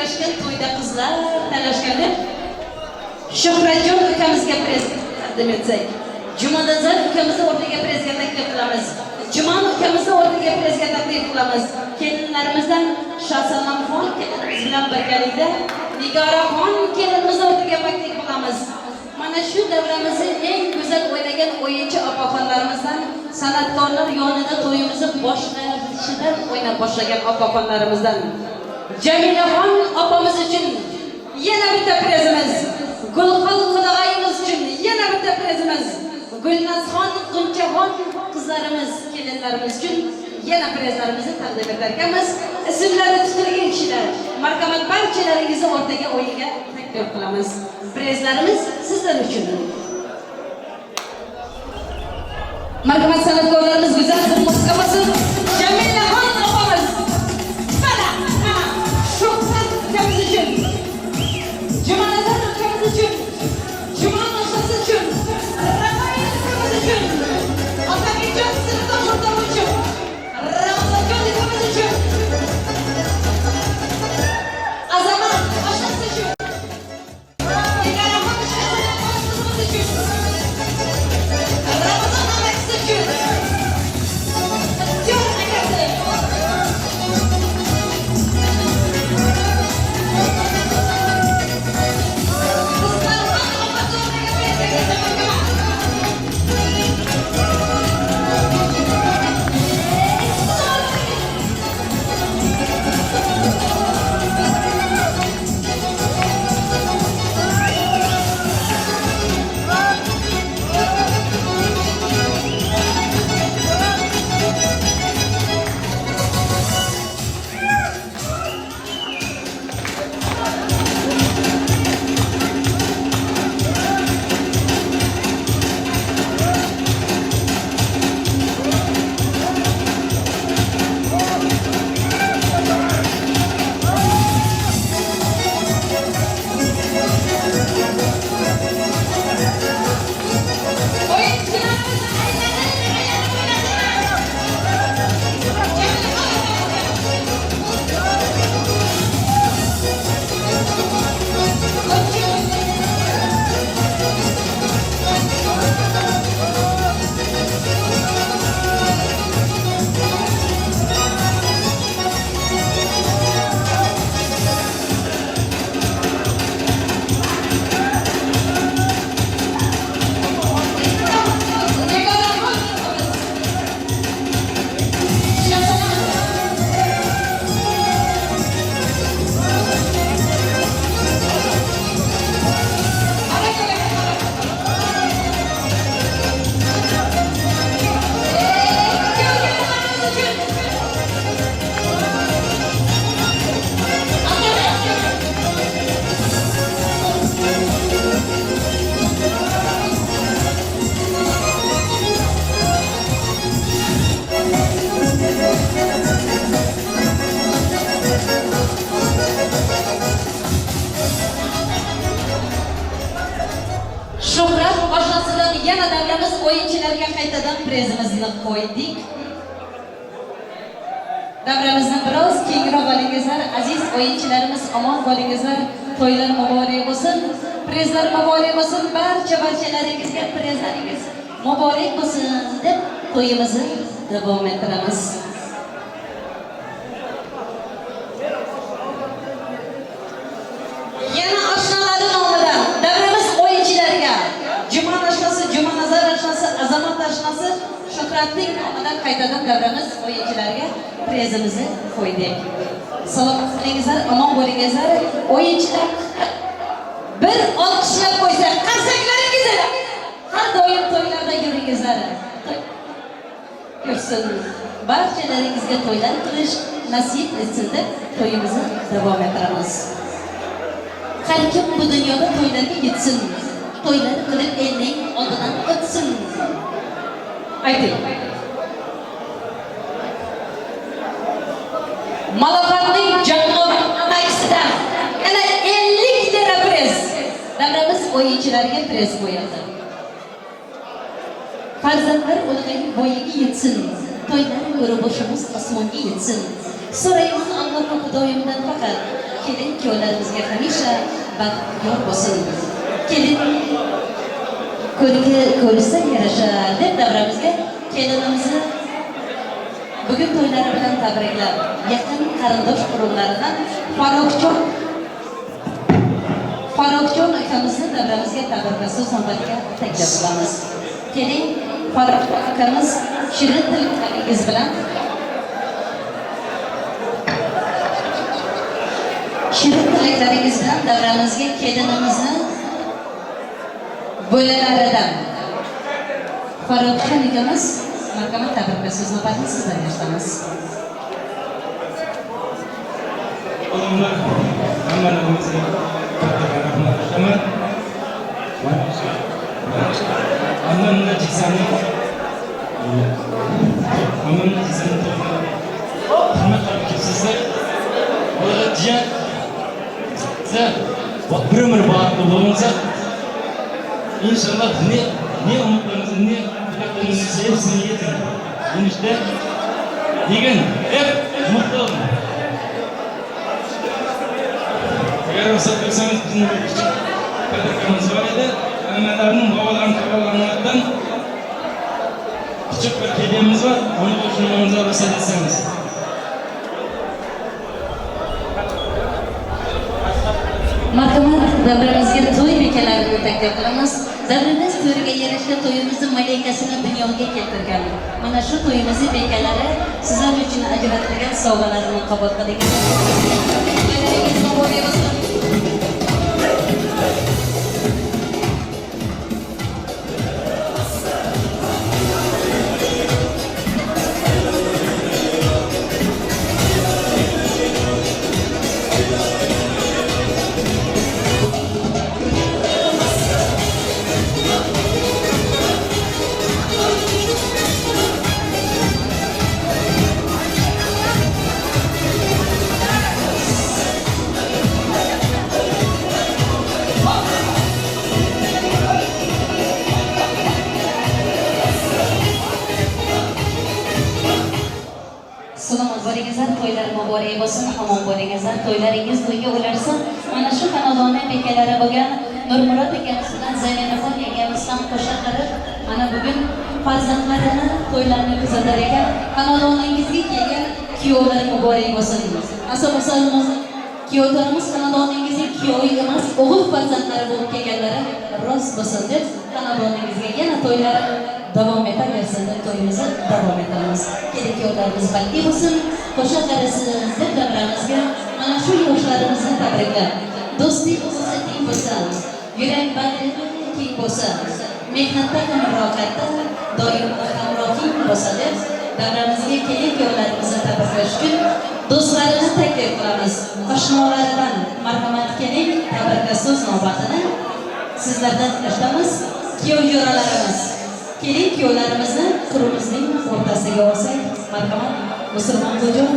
Yarashgan to'yda qizlar talashgan deb Shuhratjon ukamizga prez taqdim etsak. Jumanazar ukamizni o'rniga prezga taklif qilamiz. Jumon ukamizni o'rniga prezga taklif qilamiz. Kelinlarimizdan Shahsanamxon kelinimiz bilan birgalikda Nigoraxon kelinimizni o'rniga taklif qilamiz. Mana shu davramizni eng go'zal o'ynagan o'yinchi opaxonlarimizdan, san'atkorlar yonida to'yimizni boshlanishidan o'ynab boshlagan opaxonlarimizdan Jamilaxon opamiz uchun yana bitta prezimiz, Gulxon qudag'ayimiz uchun yana bitta prezimiz, Gulnazxon, G'unchaxon qizlarimiz, kelinlarimiz uchun yana prezlarimizni taqdim etar ekanmiz. Ismlari tutilgan kishilar, marhamat, barchalaringizni o'rtaga o'yinga taklif qilamiz. Prezlarimiz sizlar uchun. Marhamat, san'atkorlarimiz go'zal bo'lsin. Jamilaxon opamiz. Mana, mana, Shuhrat ukamiz uchun. Jumanazar ukamiz uchun. Jumon oshnasi uchun. Rafael ukamiz uchun. Otabekjon sinfdosh o'rtog'i uchun. Ramazonjon ukamiz uchun. Azamat oshnasi uchun. Nigoraxon qizimiz uchun. Ramazon amakisi uchun. Ixtiyor akasi. Qizlarxon opasi o'rniga prezga marhamat. O'yinchilarimiz aylanib, aylanib o'ynasinlar. Jamilaxon opamiz. Nigoraxon opamiz. Shahsanam. Shuhrat oshnasidan yana davramiz o'yinchilarga qaytadan prezimizni qo'ydik. Davramizni biroz kengroq olingizlar, aziz o'yinchilarimiz, omon bo'lingizlar. To'ylar muborak bo'lsin, prezlar muborak bo'lsin, barcha barchalaringizga prezlaringiz muborak bo'lsin deb to'yimizni davom ettiramiz. Yana oshnalari nomidan davramiz o'yinchilariga Jumon oshnasi, Jumanazar oshnasi, Azamat oshnasi Shuhratning nomidan qaytadan davramiz o'yinchilariga prezimizni qo'ydik. Salomat bo'lingizlar, omon bo'lingizlar. O'yinchilar bir olqishlab qo'ysa, qarsaklaringiz ila har doim to'ylarda yuringizlar. Ko'rsin. Barchalaringizga to'ylar qilish nasib etsin deb to'yimizni davom ettiramiz. Har kim bu dunyoda to'ylarga yetsin, to'ylar qilib elning oldidan o'tsin. Ayting. Malohatning jangovar amakisidan yana 50 lira prez. Davramiz o'yinchilarga prez qo'yildi. Farzandlar ulg'ayib voyaga yetsin, to'ylar ko'rib boshimiz osmonga yetsin. So'rayman Allohu Xudoyimdan faqat. Kelin kuyovlarimizga hamisha baxt yor bo'lsin. Kelin ko'rki ko'rsa yarasha deb davramizga kelinimizni bugun to'ylari bilan tabriklab, yaqin qarindosh urug'laridan Farruhjon akamizni davramizga tabrikla so'z navbatiga taklif qilamiz. Keling, Farruhjon akamiz, shirin tilaklaringiz bilan davramizga kelinimizni bo'lalaridan Farruhjon akamiz, marhamat, tabrikla so'z navbatini sizlarga eshitamiz. Oğlumlar, hammalaringizga kattakon rahmat aytaman. Hammamni jizzani, hammamni jizzani hurmat qilib kelibsizlar. Ularga jiyan sizlar bir umr baxtli bo'linglar. Inshaalloh ne umidlaringiz, ne tilaklaringiz hepsini yetin. Enishte degan hep mutlu olun. Agar ruxsat bersangiz, bizni bir kichik подарка miz bor edi. Hammalarning bobolarim tug'ilganlaridan kichik bir hadiyamiz bor. Uni qo'shimimizga ruxsat etsangiz. Marhamat, davramizga to'y bekalarini taklif qilamiz. Davramiz to'riga yarasha to'yimizni malikasini dunyoga keltirgan. Mana shu to'yimizni bekalari sizlar uchun ajratilgan sovg'alarni qabul qiling. To'ylaringiz muborak bo'lsin. Salomat bo'lingizlar, to'ylar muborak bo'lsin, omon bo'lingizlar, to'ylaringiz to'yga ularsin. Mana shu xonadonning bekalari bo'lgan Nurmurod akamiz bilan Zaminaxon yangamiz ham qo'sha qilib, mana bugun farzandlarini to'ylarini kuzatar ekan, xonadoningizga kelgan kuyovlar muborak bo'lsin. Asal kuyovlarimiz xonadoningizning kuyovi emas, o'g'il farzandlari bo'lib kelganlari rost bo'lsin deb xonadoningizga yana to'ylar davom etaversin deb to'yimizni davom etamiz. Kelin kuyovlarimiz baxtli bo'lsin, qo'sha qarasiz deb davramizga mana shu yoshlarimizni tabriklab, do'stlik bo'lsa teng bo'lsin, yurak bag'ri keng bo'lsin, mehnatda ham rohatda doimo hamrohing bo'lsa deb davramizga kelin kuyovlarimizni tabriklash uchun do'stlarini taklif qilamiz. Oshnolaridan marhamat, keling, tabrikla so'z navbatini sizlardan eshitamiz. Kuyov jo'ralarimiz, kelin kuyovlarimizni qurumizning o'rtasiga olsak, marhamat, Musulmon bujon,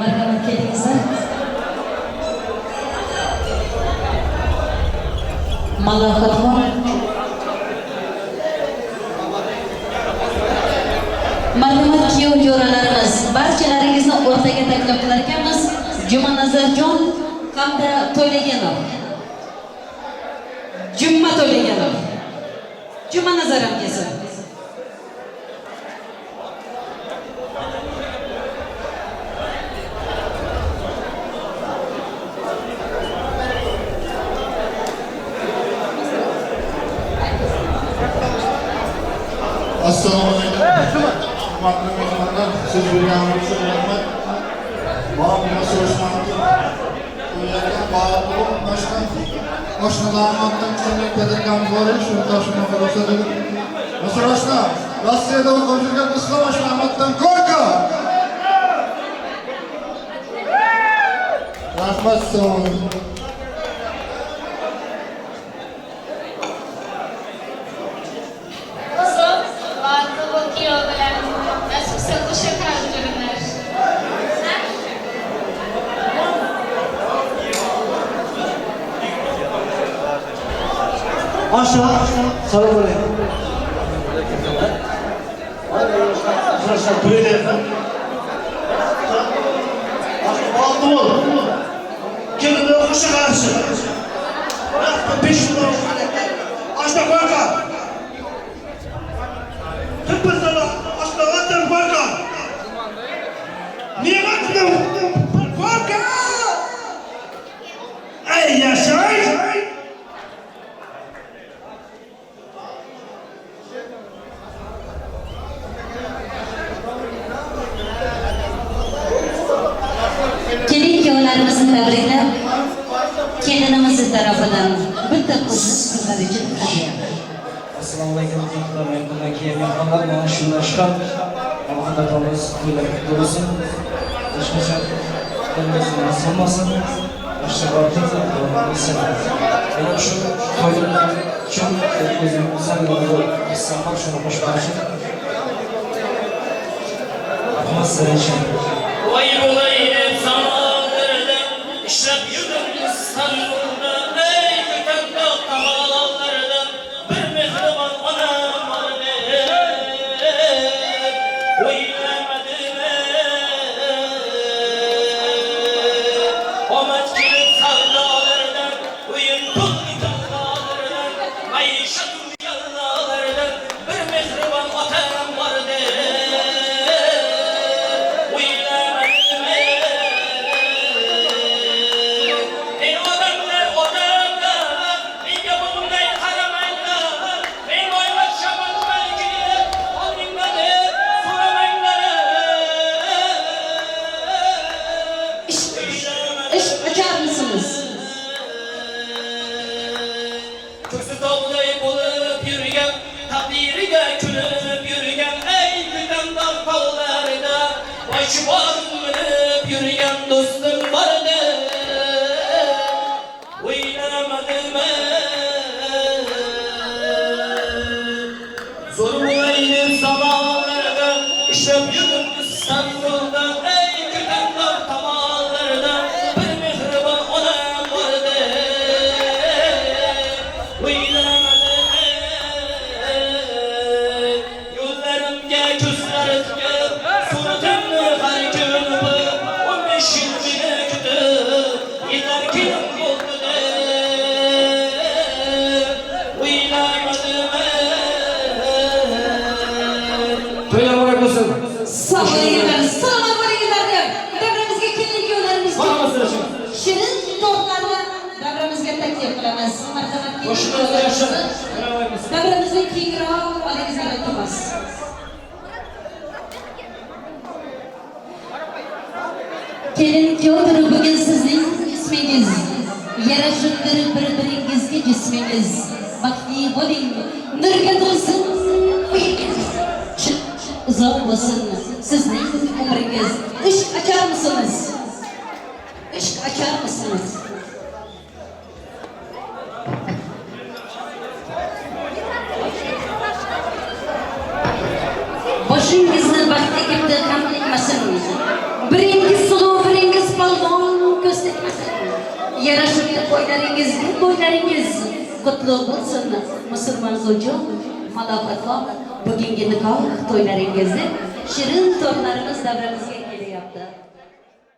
marhamat, kelingizlar. Malohatxon, marhamat, kuyov jo'ralarimiz, barchalaringizni o'rtaga taklif qilar ekanmiz. Jumanazarjon hamda To'ylaganov, Juma To'ylaganov, Jumanazar ham kelsin. Assalomu alaykum. Hurmatli mehmonlar, so'z berganingiz uchun rahmat. Bor so'rashmoqchi. Qo'yayotgan baxtli boshqa oshnalarni otdan kichkina подарка miz bor edi, shuni topshirmoqqa ruxsat eding. Misr oshna, Rossiyada o'qib yurgan Islom oshna Ahmaddan Gorka. Rahmat, assalomu alaykum. Olsun. Baxtli bo'l kuyov bilan. Nasib qilsa qo'sha qarib yuringlar. Oshna, salom alaykum. Oshna, turinglar. Oshna, Baxtli bo'l. Kelinni qo'shiq qarshi. Rahmat 5 yil Oshna qo'yqa. Tıpkı oshna otdan qo'yqa. Ne'matni qo'rqa. Ay yashay. Kelin kuyovlarimizni tabriklab, kelinimizni tarafidan bitta qo'shiq sizlar uchun hadya. Assalomu alaykum warahmatullahi keyin mehmonlar, mana shundan chiqib, mehmonlarimiz to'ylar qutlu bo'lsin. Hech qachon bir-birini solmasin. Yaxshi bo'lsin. Mana shu to'ylar uchun o'zimizdan hissam bor, shuni qo'shib uchun. Rahmat sizlar uchun. Voy bo'layib zamonlarda ishlab yurdim İstanbul'da, ey Kökendağ tamalarda bir mehribon onam bor deb o'ylamadim. Omad kelib savdolardan, uyim to'ldi tavdolardan, maishat yallolardan bir mehribon otam bor deb o'ylamadim. Ey odamlar, odamlar, menga bunday qaramanglar, men boyvachchaman balki, oldingda deb so'ramanglar. Ishq ocharmisiniz? Ko'zi tog'day bo'lib yurgan, taqdiriga kulib yurgan, ey Ko'kandor tog'larida boychibor minib yurgan do'stim bor edi. O'ylamadim. Zo'r bo'laydi zamonlarda ishlab yurdim İstanbul'da, ey Ko'kandor tomonlarda bir mehribon onam bor edi. O'ylamadim. Yo'llarimga ko'zlari tikib, suratimni har kun o'pib, 15 yil meni kutib, yillar kelin bo'ldi deb o'ylamadim. To'ylar muborak bo'lsin. Sog' bo'linglar, salomat bo'linglar deb davramizga kelin kuyovlarimizni Marhamat sizlar uchun. Shirin tortlarni davramizga taklif qilamiz. Marhamat, kelin Qo'shiqlar yaxshi. kuyovlarimizni davramizni kengroq oldingizga iltimos. Kelin kuyovdir bugun sizning ismingiz. Yarashibdir bir-biringizga jismingiz. Baxtli bo'ling, nurga to'lsin uyingiz. Uzoq bo'lsin sizning umringiz. Ishq ocharmisiniz? Ishq ocharmisiniz? Boshingizni baxt egibdi g'am ekmasin. Biringiz suluv, biringiz polvon ko'z tegmasin. Yarashibdi bo'ylaringizga bo'ylaringiz. Qutlu bo'lsin musulmon zo'jon, malofatli bugungi nikoh to'ylaringizni shirin to'ylarimiz davramizga.